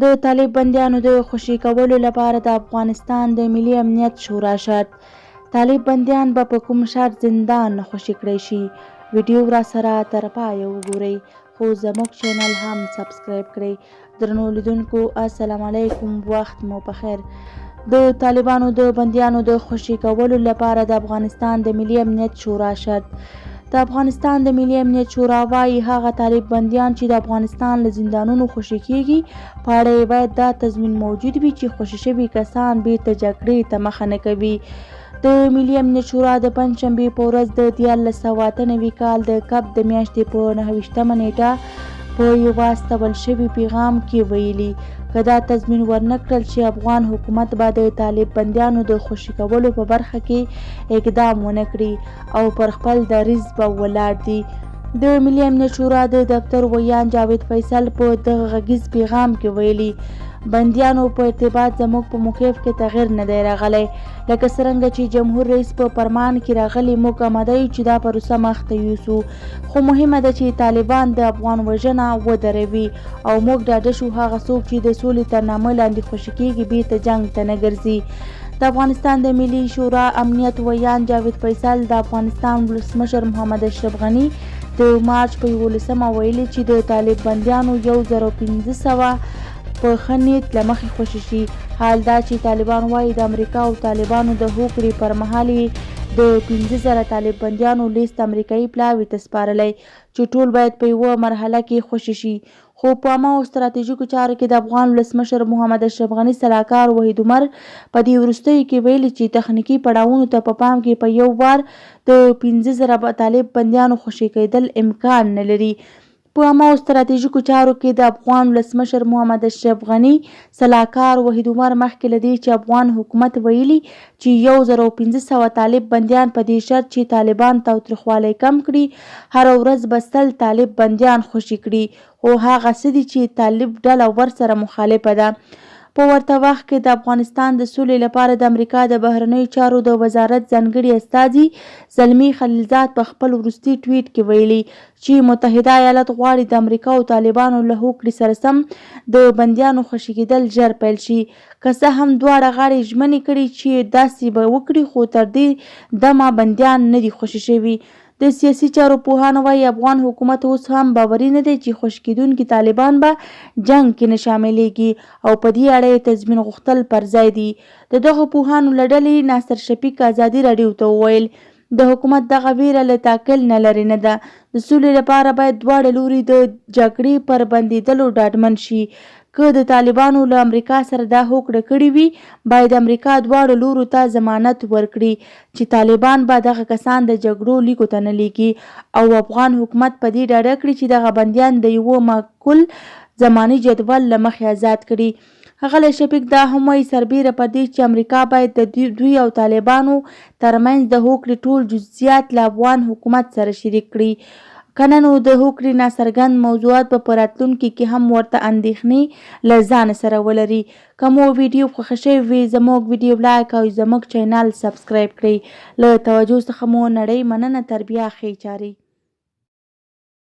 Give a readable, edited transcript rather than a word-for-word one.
د طالب بندیانو د خوشې کولو لپاره د افغانستان د ملي امنیت شورا شرط، طالب بندیان به په کوم شرط زندان نه خوشې کړی شي؟ ویډیو راسره تر پایه وګورئ خو زموږ چینل هم سبسکرایب کړئ. درنو لیدونکو السلام علیکم، وخت مو پخیر. د طالبانو د بندیانو د خوشې کولو لپاره د افغانستان د ملي امنیت شورا شرط. د افغانستان د ملي امنیت شورا وايي، هغه طالب بندیان چې د افغانستان له زندانونو خوشې کېږي، په اړه یې باید دا تضمین موجود وي چې خوشې شوي کسان بېرته جګړې ته مخه نه کوي. د ملي امنیت شورا د پنجشنبې په ورځ د 1398 کال د کب د میاشتې په 29مه نېټه په یوه استول شوي پیغام کې ویلي، که دا تضمین ورنه کړل شي، افغان حکومت به د طالب بندیانو د خوشې کولو په برخه کې اقدام ونه کړي او پر خپل دریځ به ولاړ دي. د ملي امنیت شورا د دفتر ویاند جاوید فیصل په دغه غږیز پیغام کې ویلي، بندیانو په ارتباط زموږ په موقف کې تغیر نه دی راغلی، لکه څرنګه چې جمهور رئیس په فرمان کې راغلي، موږ اماده یو چې دا پروسه مخته یوسو، خو مهمه ده چې طالبان د افغان وژنه ودروي او موږ ډاډه شو هغه څوک چې د سولې تر نامه لاندې خوشې کېږي بېرته جنګ ته نه ګرځي. د افغانستان د ملي شورا امنیت ویاند جاوید فیصل د افغانستان ولسمشر محمد اشرف غني د مارچ په 11مه ویلي چې د طالب بندیانو 1500 په ښه نیت له مخې خوشې شي، حال دا چې طالبان وايي د امریکا او طالبانو د هوکړې پر مهال یې د 5000 طالب بندیانو لیست امریکايي پلاوي ته سپارلی چې ټول باید په یوه مرحله کې خوشې شي. خو په عامه او ستراتیژیکو چارو کې د افغان ولسمشر محمد اشرف غني سلاکار وحید عمر په دې وروستیو کې ویلي چې تخنیکي پړاوونو ته په پام کې په یو وار د 5000 طالب بندیانو خوشې کېدل امکان نه لري. په عامه او ستراتیژیکو چارو کې د افغان ولسمشر محمد اشرف غني سلاکار وحید عمر مخکې له دې چې افغان حکومت ویلي چې 1500 طالب بندیان په دې شرط چې طالبان تاوتریخوالی کم کړي هره ورځ به 100 طالب بندیان خوشې کړي، خو هغه څه دي چې طالب ډله ورسره مخالفه ده. په ورته وخت کې د افغانستان د سولې لپاره د امریکا د بهرنیو چارو د وزارت ځانګړي استازي زلمي خلیلزاد په خپل وروستي ټویټ کې ویلي چې متحده ایالات غواړي د امریکا او طالبانو له هوکړې سره سم د بندیانو خوشې کېدل ژر پیل شي. که څه هم دواړه غاړې ژمنې کړي چې داسې به وکړي، خو تر دې دمه بندیان نه دي خوشې شوي. د سیاسي چارو پوهان وايي، افغان حکومت اوس هم باوري نه دی چې خوشې کېدونکي طالبان به جنګ کې نه شاملېږي او په دې اړه یې تضمین غوښتل پر ځای دي. د دغو پوهانو له ډلې ناصر شفیق ازادي راډیو ته وویل، د حکومت دغه وېره له تعقل نه لرې نه ده. د سولې لپاره باید دواړه لوري د جګړې پر بندېدلو ډاډمن شي. که د طالبانو له امریکا سره دا هوکړه کړې وي، باید امریکا دواړو لورو ته ضمانت ورکړي چې طالبان به دغه کسان د جګړو لیکو ته نه لېږي او افغان حکومت په دې ډاډه کړي چې دغه بندیان د یوه معقول زماني جدول له مخې ازاد کړي. ښاغلی شفیق دا هم وايي، سربېره پر دې چې امریکا باید د دوی او طالبانو ترمنځ د هوکړې ټول جزییات له افغان حکومت سره شریک کړي، که نه نو د هوکړې ناڅرګند موضوعات به په راتلونکي کې هم ورته اندېښنې له ځانه سره ولري. که مو ویډیو خوښه شوې وي، زموږ ویډیو لایک او زموږ چینل سبسکرایب کړئ. له توجه څخه مو نړۍ مننه تر بیا ښې چارې.